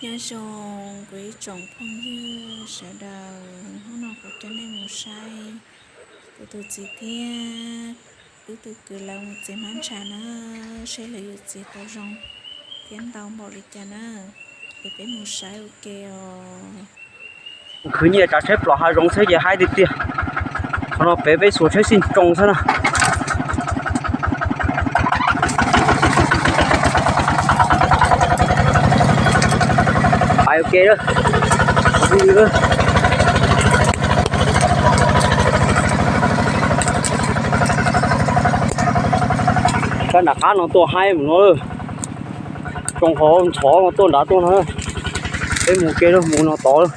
Nyob zoo kuv ib tsoom phooj ywg sawv daws, hnub no kuv coj nej mus saib kuv tus txiv thiab wb tus kwv lawv mus txiav hmab ntsha na, seb lawv yuav txiav tau zoo thiab ntau npaum li cas na. Es peb mus saib ua ke os. Khwv nyiaj tsav tsheb plos hav zoov xwb ces haib tiag tiag. Qhov no pem peb xuas tsheb xij tsoo xwb na. Pais ua ke lawm. Sab nram qab no tuaj haib mus no, tsoo qhov ntxhov no tuaj nrad tuaj no. Peb mus ke lawm, mus no tod lawm.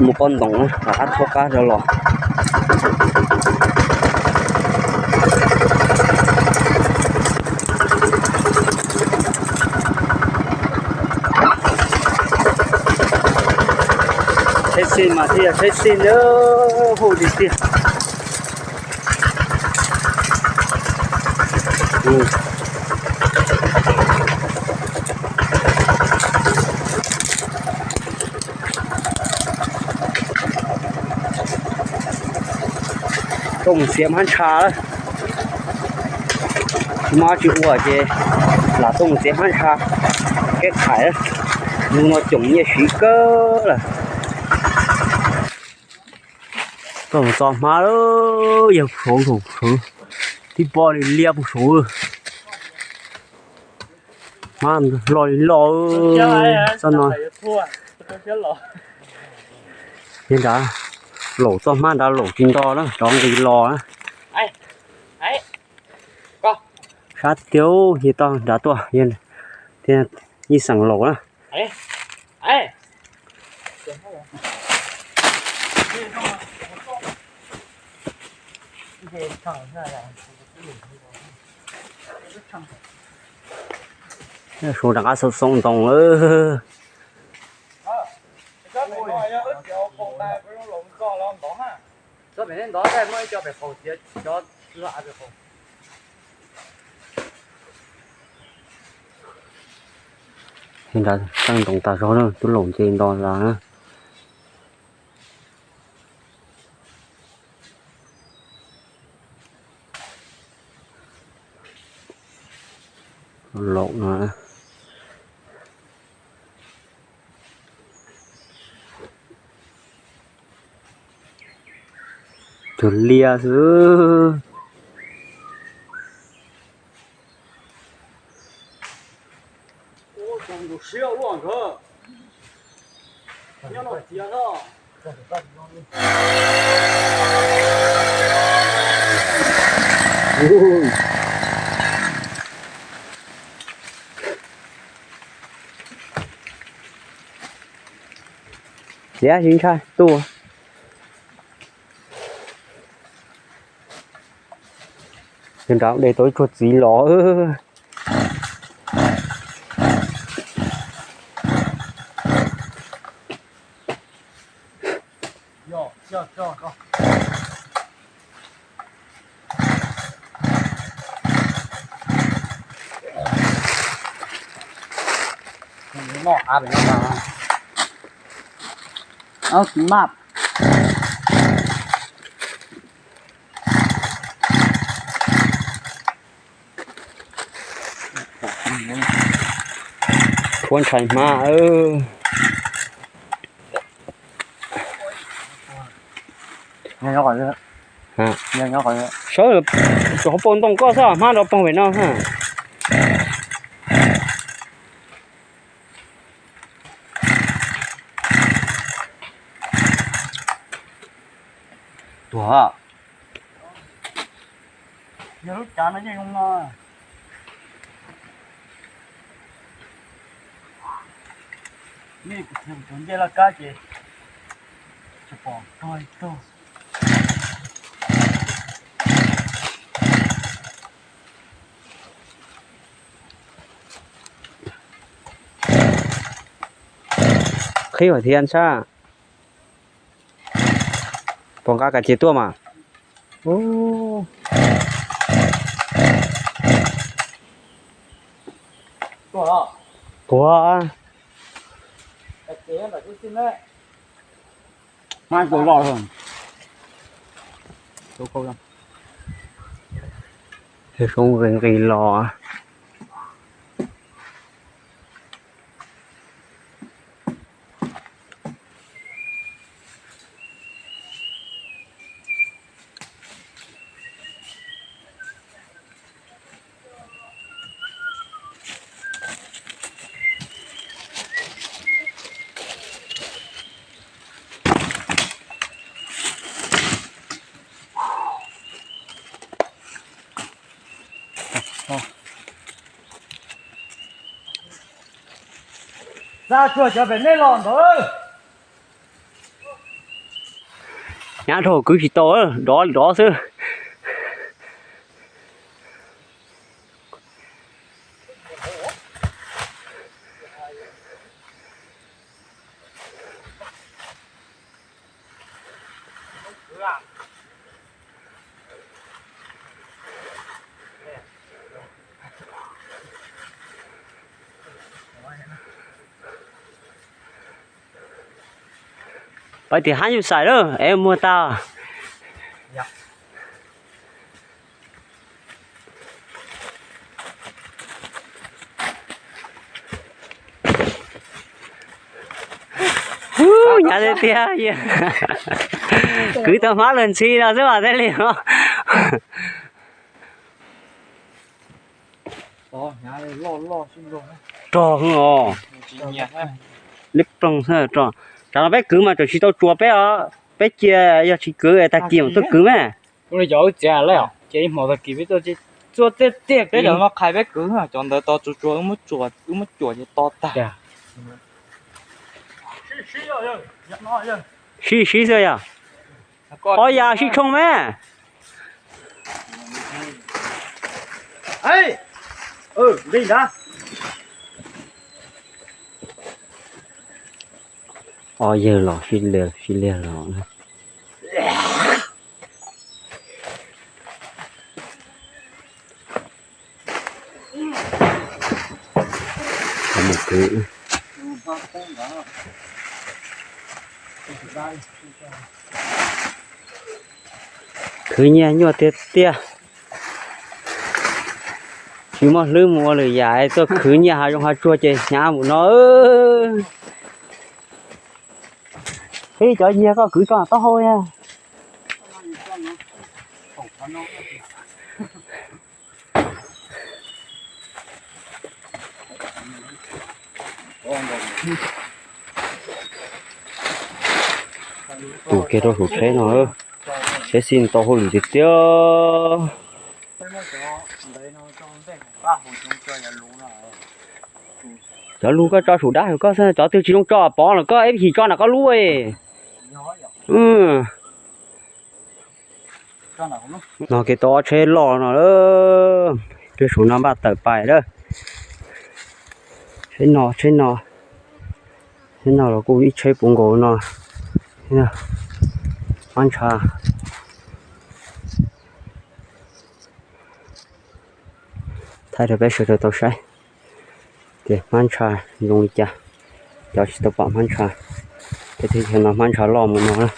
Mus poj ntoos rov qab thoob qab rov los. Tsheb xij mas thiaj yog tsheb xij na, huj tiag tiag. Tuaj mus txiav hmab ntsha lawm. Tsis muaj dab tsi ua ces lam tuaj mus txiav hmab ntsha keb qhais. Hnub no coom nyiaj siv kawg lawm. Tuaj mus txo hmab lawm, yawg saud saud, tib pob li liab puag saud. Hmab loj li loj, txoj no. Yog nrad laum txoj hmab nrad laum tsis nto na, rov nqis los na. Sab tiag, yog toj nrad tuaj, thiab ib xeem laum na. Saud rov qab xauv xauv ntoo lawm. Nrad txeej ntoo tag zog na, twb laum nce nto las na. Laum no. Cug liab xwb. Txiav tsis ntshai tuaj. Nrad de tau ib tsuag txiv los. Tshuav ntshai hmab. Sawv tsuas hauv paus ntoo koj xwb, hmab rov poog pem no. Tuag. Yog lub cav no yeej zoo no. Nej kuv txiv kuv cov ncej laj kab ces tsis pom tog li tog. Qhib hua thiab sab. Puas nqa ka cia tuaj mas? Puas. Nqis nqis los. Xa tsuag cov pem nej los ntawd. Nyab dhau kwv tsis tau, dov dov xwb. Pais tim hab yus xais lawm es muag tag. Hnyav tiag tiag, kwv tau hmab luag ntxhi no xwb mas thiaj li os. Rog os, liab ploog xwb rog. Tsam no peb kwv mas tseem tsis tau tsuas peb os, peb cia yog tsis kwv tag kis mam tuaj kwv me. Ua li cov wb txiav lawm, ces ib hmo tag kis peb tuaj, txua tiag tiag peb cov no qhais peb kwv, cov ntawd to tsuas tsuas, wb muab cuam ces to tag. Sib sib xwb yog. Ob yas sib tshooj me. Ob yawg los sib liag sib liag los. Khwv nyiaj nyuaj tiag tiag. Tsis muaj hlwb mus ua lwm yam, tuaj khwv nyiaj hav zoov hav tsuag ces hnyav mus no. Qhib cov yiag koj kwv tso taub hau na. Tus kiag rau saum tsheb no, tsheb xij tau hauj lwm tiag tiag. Cov lug koj tso saum dab hwm koj xwb, cov twg tsis zoo tso pov lawm koj ib chim tso nram koj lub. No kev tau ob tsheb loj no, tsheb saum no npaj tawm pais lawm. Tsheb no, tsheb no, tsheb no los kuj ib tsheb puv nkaus no. Hmab ntsha. Thaij rau peb sawv daws tau saib tias hmab ntsha zoo li cas. Cov tsis tau pom hmab ntsha, peb twb yog no hmab ntsha loj mus no na.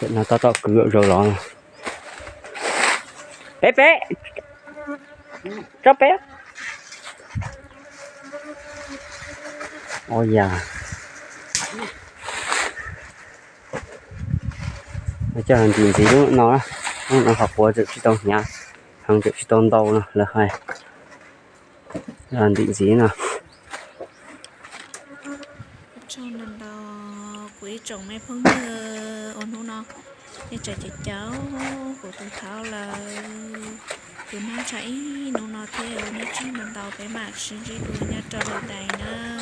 Tam no tab tom kwv zaws los. Peb peb, tsob peb. Ob yas. Coj ntim ntxiv lub no, lub no qhov quav tseem tsis tau hnyav, heev tseem tsis tau ntau no lawv hais. Ntim ntxiv no. Ua tsaug ntau ntau kuv ib tsoom me phooj ywg uas hnub no nej tseem caum caum kuv tus thaub lawm, kuv noj tsau ib hnub no thiab ua nej tsaug ntau ntau, peb mam sib ntsib dua nyob rau lwm daim na.